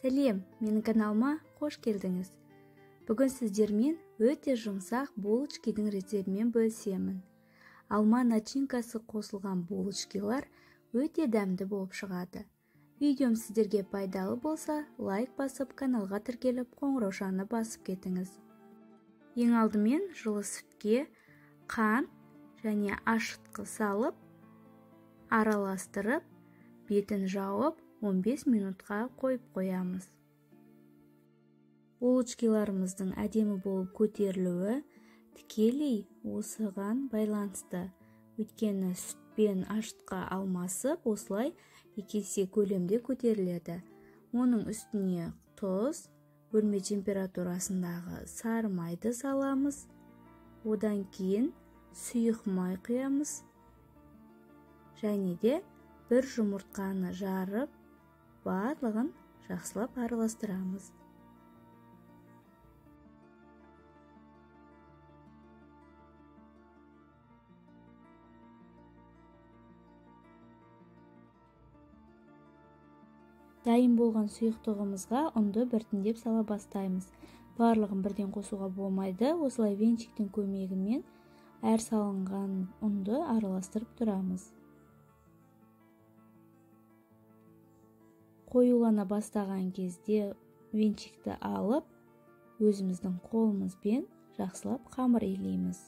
Сәлем, менің каналыма қош келдіңіз. Бүгін сіздермен өте жұмсақ булочкидің рецептімен бөлісемін. Алма начинкасы қосылған булочкилар өте дәмді болып шығады. Видеом сіздерге пайдалы болса, лайк басып, каналға тіркеліп, қоңыраушаны басып кетіңіз. Ең алдымен жылы сүтке қант және ашытқы салып, араластырып, бетін жауып, 15 минутқа қойып қоямыз. Булочкиларымыздың әдемі болып көтерілуі тікелей осыған байланысты. Өйткені сүт пен ашытқы алмасып, осылай екі есе көлемде көтеріледі. Оның үстіне тұз, бөлме температурасындағы сары майды саламыз. Одан кейін сұйық май құямыз. Және де бір жұмыртқаны жарып, барлығын жақсылап араластырамыз. Дайын болған сұйықтығымызға ұнды біртіндеп сала бастаймыз. Барлығын бірден қосуға болмайды. Осылай венчиктің көмегімен әр салынған ұнды араластырып тұрамыз. Қоюлана бастаған кезде венчикті алып, өзіміздің қолымызбен жақсылап қамыр илейміз.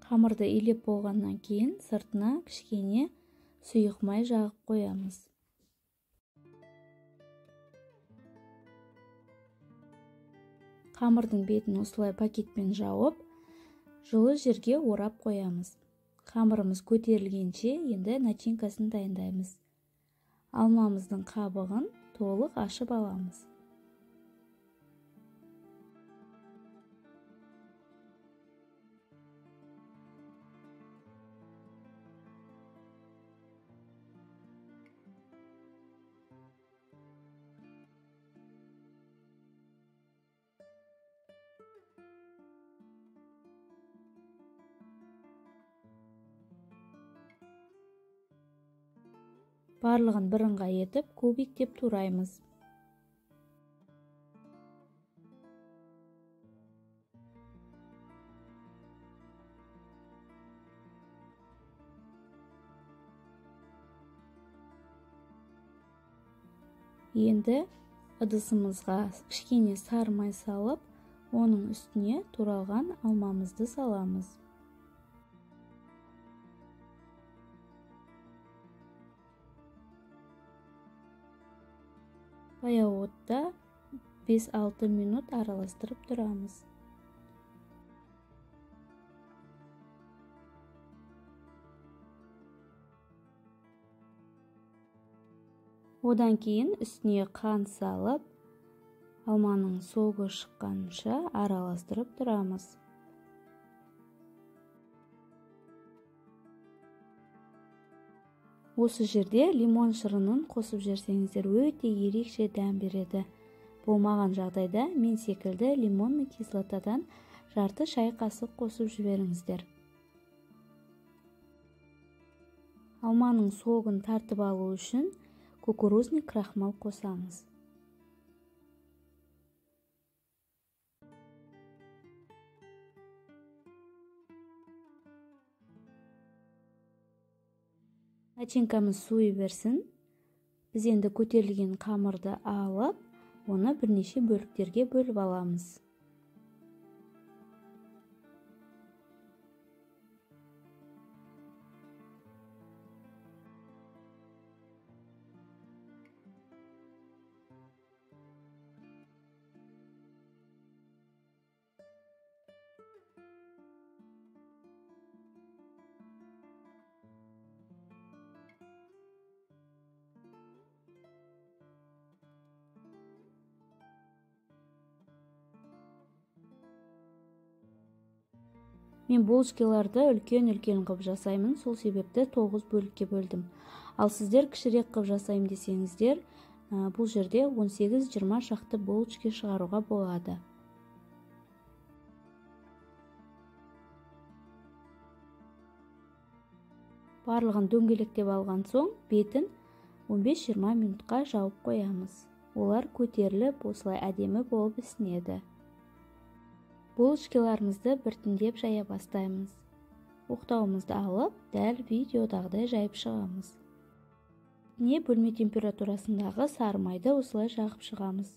Қамырды илеп болғаннан кейін сыртына кішкене сұйық май жағып қоямыз. Қамырдың бетін осылай пакетпен жауып, жылы жерге орап қоямыз. Қамырымыз көтерілгенше енді начинкасын дайындаймыз. Алмамыздың қабығын толық ашып аламыз. Барлығын бірыңғай етіп кубиктеп тураймыз. Енді ыдысымызға кішкене сары май салып, оның үстіне туралған алмамызды саламыз. Баяу отта 5-6 минут араластырып тұрамыз. Одан кейін үстіне қант салып, алманың согы шыққанша араластырып тұрамыз. Осы жерде лимон шырынын қосып жіберсеңіздер өте ерекше дәм береді. Болмаған жағдайда мен секілді лимонный кислотадан жарты шай қасық қосып жіберіңіздер. Алманың согын тартып алу үшін кукурузный крахмал қосамыз. Начинкамыз суи берсін. Біз енді көтерілген қамырды алып, оны бірнеше бөліктерге бөліп аламыз. Мен булочкаларды үлкен-үлкен қылып жасаймын, сол себепті 9 бөлікке бөлдім. Ал сіздер кішірек қылып жасаймын десеңіздер, бұл жерде 18-20 шақты булочка шығаруға болады. Барлығын дөңгелектеп алған соң бетін 15-20 минутқа жауып қоямыз. Олар көтеріліп, осылай әдемі болып ісінеді. Булочкаларымызды біртіндеп жая бастаймыз. Оқтауымызды алып, дәл видеодағыдай жайып шығамыз. Не бөлме температурасындағы сары майды осылай жағып шығамыз.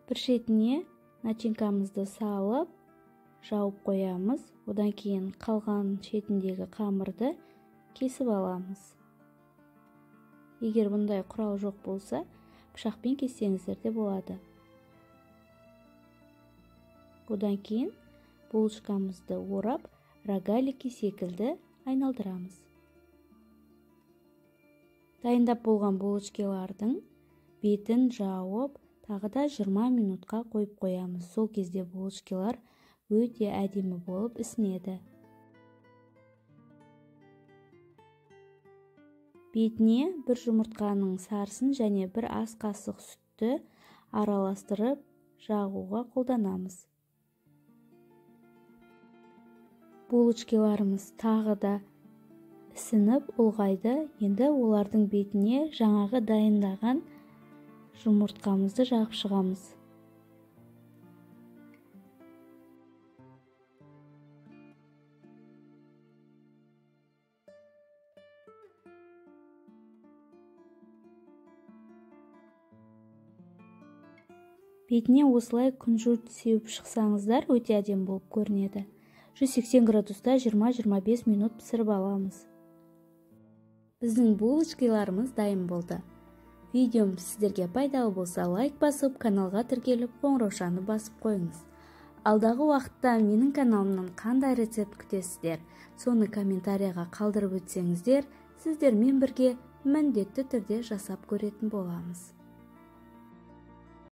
Бір шетіне начинкамызды салып, жауып қоямыз. Одан кейін қалған шетіндегі қамырды кесіп аламыз. Егер бұндай құрал жоқ болса, пышақпен кессеңіздер де болады. Одан кейін булочкамызды орап, рогалики секілді айналдырамыз. Дайындап болған булочкалардың бетін жауып, тағы да 20 минутқа қойып қоямыз. Сол кезде булочкалар өте әдемі болып ісінеді. Бетіне бір жұмыртқаның сарысын және бір ас қасық сүтті араластырып жағуға қолданамыз. Булочкаларымыз тағы да ісініп ұлғайды. Енді олардың бетіне жаңағы дайындаған жұмыртқамызды жағып шығамыз. Бетіне осылай күнжұрт сеуіп шықсаңыздар, өте әдемі болып көрінеді. 180 градуста 20-25 минут пісіріп аламыз. Біздің булочкаларымыз дайын болды. Видеом сіздерге пайдалы болса, лайк басып, каналға тіркеліп, қоңыраушаны басып қойыңыз. Алдағы уақытта менің каналымнан қандай рецепт күтесіздер, соны комментарияға қалдырып өтсеңіздер, сіздермен бірге міндетті түрде жасап көретін боламыз.